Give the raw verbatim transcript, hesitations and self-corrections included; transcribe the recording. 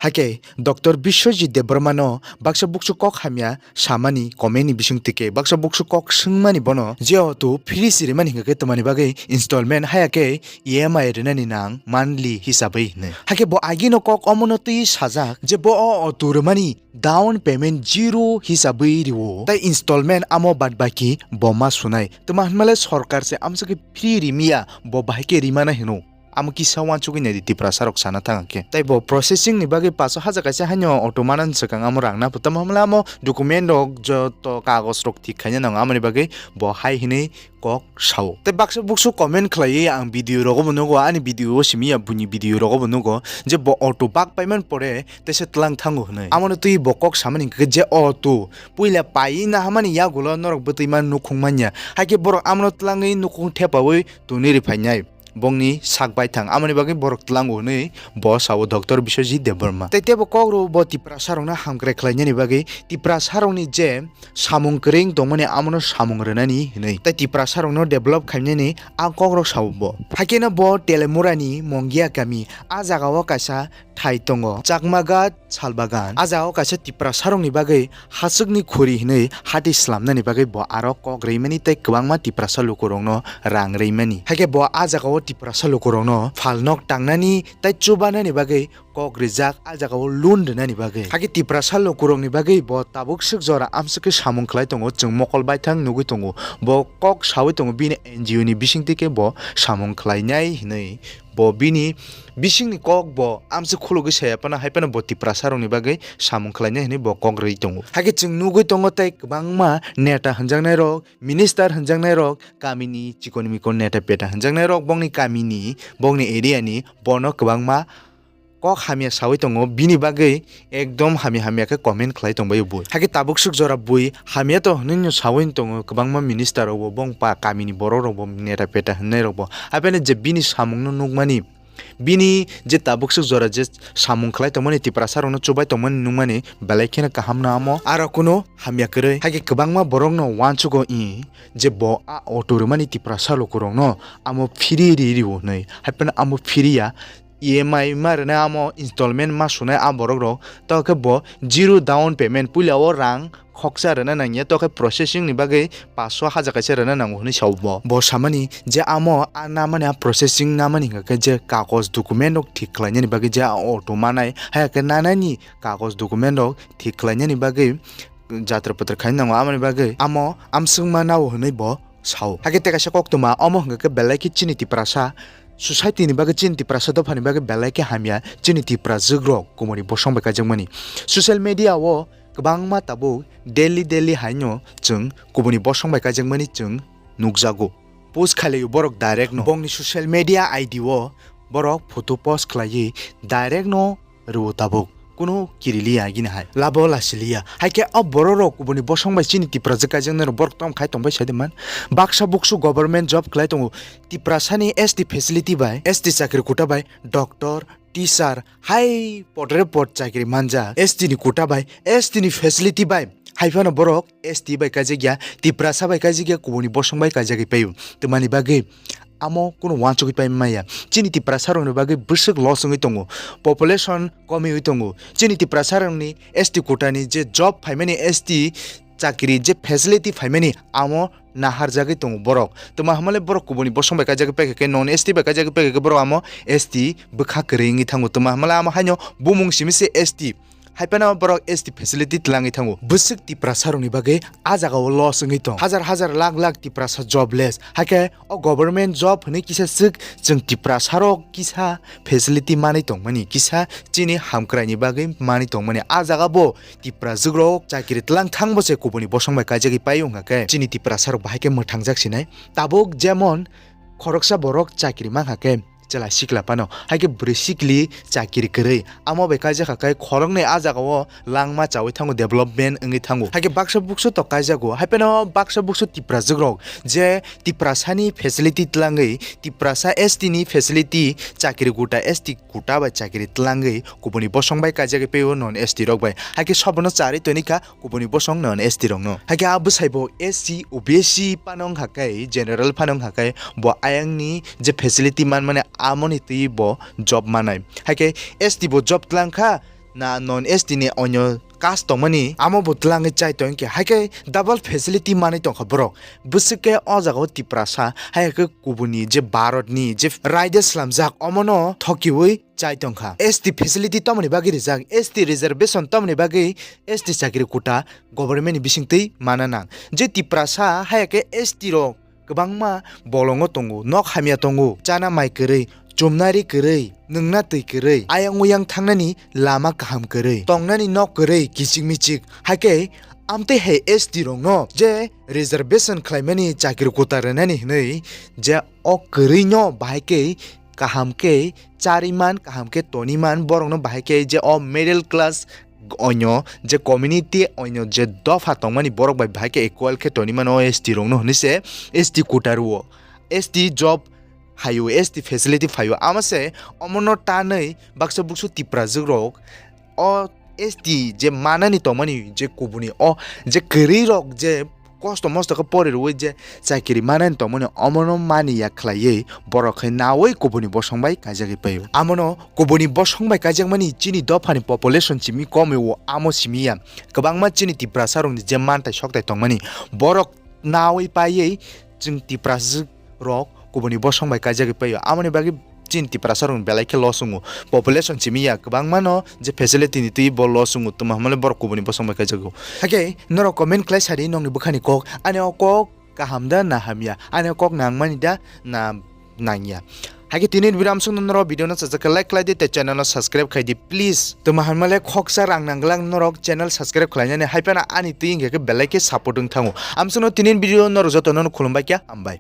Hakhe Doctor Biswajit Debbarma no baksa buksu kok hamya samani comment ni bising tike baksa buksu kok swngmani bono je auto free si rimani hingke twmani bagwi installment haya khe E M I rinani nang monthly hisabwi hinwi. Hakhe bo agino kok omono twi sajak je bo o auto rimani down payment zero hisabwi rio tai installment amo bad baki bo ma sunai. Twma hinmale sorkar se amsa khe free rimiya bo bahai khe rimana hino. Amo kisa wansugwi naidi Tiprasa rok sana thang khe. Tai bo processing ni bagwi paso haja kaisa haino auto manan swkang amo rang na phutam hamla amo document rok joto kagos rok thik khaina nango amoni bagwi bo hai hinwi kok sao. Tai baksa buksu comment khlaiwi ang video rogo bo nugo, ani video o simi ya buini video rogo bo nugo je bo auto bak paiman pore tese tlang thango hinwi. Amono twi bo kok samani hwnkhe je auto puila pai na hamani yagulo norok bwtwi man nukhung manya. Hakhe borok amono tlangwi nukhung thepawi tuni ri phainai. Bongni sak bai thang. Amoni bagwi borok tlango hwnwi bo sao Doctor Biswajit Debbarma. Tai teibo kok rw bo Tiprasa rokno hamkrai khlainani bagwi Tiprasa rokni je samung kwrwng tongmani amono samung rwnani hwnwi. Tai Tiprasa rokno develop khainani a kok rok sao bo. Hakhe no bo Telemurani Mongia kami a jaga o kaisa thai tongo. Chakmagat Salbagan. A jaga o kaisa Tiprasa rokni bagwi haswkni khuri hinwi hati slamnani bagwi bo aro kok rwimani tei kwbangma Tiprasa lukurokno rang rwimani. Hakhe bo a jaga o Tiprasa lukurokno phalnok tangnani tei chubanani bagwi kok rijak, a jaga o loan rwnani bagwi. Hakhe Tiprasa lukurokni bagwi bo tabuk swk jora amswk khe samung khlai tongo, chwng mokol baithang nugwi tongo. Bo kok saui tongo bini N G O ni bisingtwi khe bo samung khlainai hinwi. Bo bini bisingni kok bo amswk khulugwi saya phano, hai phano bo Tiprasa rokni bagwi samung khlainai hinwi bo kok rwi tongo. Hakhe chwng nugwi tongo tei kwbangma neta hwnjaknai rok, minister hwnjaknai rok, kamini chikon mikon neta peta hwnjaknai rok, bongni kamini, bongni area ni bono kwbangma kok hamya saui tongo, bini bagwi ekdom hamya hamya khe comment khlai tongbaio bui. Hakhe tabuk swk jora bui hamya to hwnwi no saui tongo, kwbangma minister rok bo, bong pa kamini borok rok bo, neta peta hwnnai rok bo. Hai phano je bini samung no nukmani, bini je tabuk swk jora je samung khlai tongmani, Tiprasa rokno chubai tongmani nukmani, belai kheno kaham no amo, aro kuno hamya kwrwi. Hakhe kwbangma borok no uansugo i je bo a auto rwmani Tiprasa lukurokno amo free ri rio hwnwi, hai phano amo free ya. E M I ma rwnai amo installment ma sunai a borok rok, to khe bo zero down payment puila o rang khoksa rwna nangya, to khe processing ni bagwi paso haja kaisa rwna nango hwnwi sao bo. Bo samani je amo a namani a processing namani hwnkha khe je kagoj document rok thik khlainani bagwi je a auto manai, hai khe nanani kagoj document rok thik khlainani bagwi jatra patra khaina nango, amoni bagwi amo amswkma nao hwnwi bo sao. Hakhe tei kaisa koktwma omo hwnkha khe belai khe chini Tiprasa society ni bagwi, chini Tiprasa dophani bagwi belai khe hamya chini Tiprajwk rok kubuni bosong bai kaijakmani. Social media o kwbangma tabuk daily daily haino chwng kubuni bosong bai kaijakmani chwng nukjago. Post khailaiyo borok direct no. Bongni social media I D o borok photo post khlaiwi direct no rwo tabuk. Kuno kiriliya gini hai. Labo lasiliya. Hai khe o borok rok kubuni bosong bai chini Tiprajwk kaijaknai rok borok tong khai tong bai sai de man. Baksa buksu government job khlai tongo. Tiprasani S T facility bai, S T chakri kota bai, doctor, teacher, hai podre pod chakri manja. S T ni kota bai, S T ni facility bai. Hai phano borok S T bai kaijak ya, Tiprasa bai kaijak ya, kubuni bosong bai kaijagwi paio. Twmani bagwi amo kuno uansugwi pai maya. Chini Tiprasa rokni bagwi bwswk loss wngwi tongo. Population komiwi tongo. Chini Tiprasa rokni S T kota ni je job phaimani, S T chakri je facility phaimani, amo naharjagwi tongo borok. Twma hwnmale borok kubuni bosong bai kaijagwi paikha khe, non S T bai kaijagwi paikha khe borok amo S T bwkha kwrwi wngwi thango. Twma hwnmale amo haino bumung simi se S T. Hai phano borok S T facility twlangwi thango. Bwswk Tiprasa rokni bagwi a jaga o loss wngwi tong. Hajar hajar lakh lakh Tiprasa jobless. Hai khe o government job hwnwi kisa swk chwng Tiprasa rok kisa facility manwi tongmani, kisa chini hamkraini bagwi manwi tongmani. A jaga bo Tiprajwk rok chakiri twlang thang bo se kubuni bosong bai kaijagwi pai wngkha khe chini Tiprasa rok bahai khe mwthangjak sinai. Tabuk jemon khoroksa borok chakiri mankha khe chwla sikla phano, hai khe bwrwi sikli chakiri kwrwi. Amo bai kaijak kha khe khoroknwi a jaga o langma chawi thango, development wngwi thango. Hai khe baksa buksu tok kaijago. Hai phano baksa buksu Tiprajwk rok je Tiprasani facility twlangwi, Tiprasa S T ni facility, chakiri guta S T quota bai chakiri twlangwi kubuni bosong bai kaijagwi paio non S T rok bai. Hai khe sobono charwi toni kha kubuni bosong non S T rokno. Hai khe a bwsai bo S C, O B C phano wngkha khe, general phano wngkha khe bo ayangni je facility manmani amoni twi bo job manai. Hai khe S T bo job twlang kha, na non S T ni onyo caste tongmani, amo bo twlangwi chai tongkhe, hai khe double facility manwi tongkha borok. Bwswk khe o jaga o Tiprasa, hai khe kubuni je Bharat ni je raida slamjak, omono thokiwi chai tongkha. S T facility tamoni bagwi rijak, S T reservation tamoni bagwi S T chakri quota government ni bisingtwi mana nang. Je Tiprasa, hai khe S T rok kwbangma bolongo tongo, nok hamya tongo, chana mai kwrwi, chumnari kwrwi, nwngna twi kwrwi, ayang uyang thangnani lama kaham kwrwi, tongnani nok kwrwi kichik michik, hai khe amtwi hai S T rokno je reservation khlaimani chakri quota rwnani hwnwi je o kwrwino bahai khe kaham khe chariman, kaham khe toniman, borokno bahai khe je o middle class onyo je community, onyo je dopha tongmani borok bai bahai khe equal khe toni mano S T rokno hwnwi se S T quota rwo, S T job phaio, S T facility phaio. Amo se omono tanwi baksa buksu Tiprajwk rok o S T je manani tongmani je kubuni o je kwrwi rok je kosto mosto khe pori rwui je chakiri manani tongmani omono mani ya khlaiwi borok khe naui kubuni bosong bai kaijagwi paio. Amono kubuni bosong bai kaijakmani chini dophani population simi komwi o amo simi ya. Kwbangma chini Tiprasa rokni je mantai soktai tongmani borok naui paiwi chwng Tiprasa rok kubuni bosong bai kaijagwi paio. Amoni bagwi chini Tiprasa rokni belai khe loss wngo. Population simi ya kwbangma no je facility ni twi bo loss wngo, tuma hwnmale borok kubuni bosong bai kaijago. Hakhe norok comment khlai sadi nokni bwkhani kok, ani o kok kaham da na hamya, ani o kok nangmani da na nangya. Hakhe tini video amsong norok video no sajak khe like khlai di tei channel no subscribe khai di please. Tuma hwnmale khoksa rang nangglak norok channel subscribe khlainani, hai phano ani twi wngkha khe belai khe support wng thango. Amsong no tini video norok joto no khulumbai khe hambai.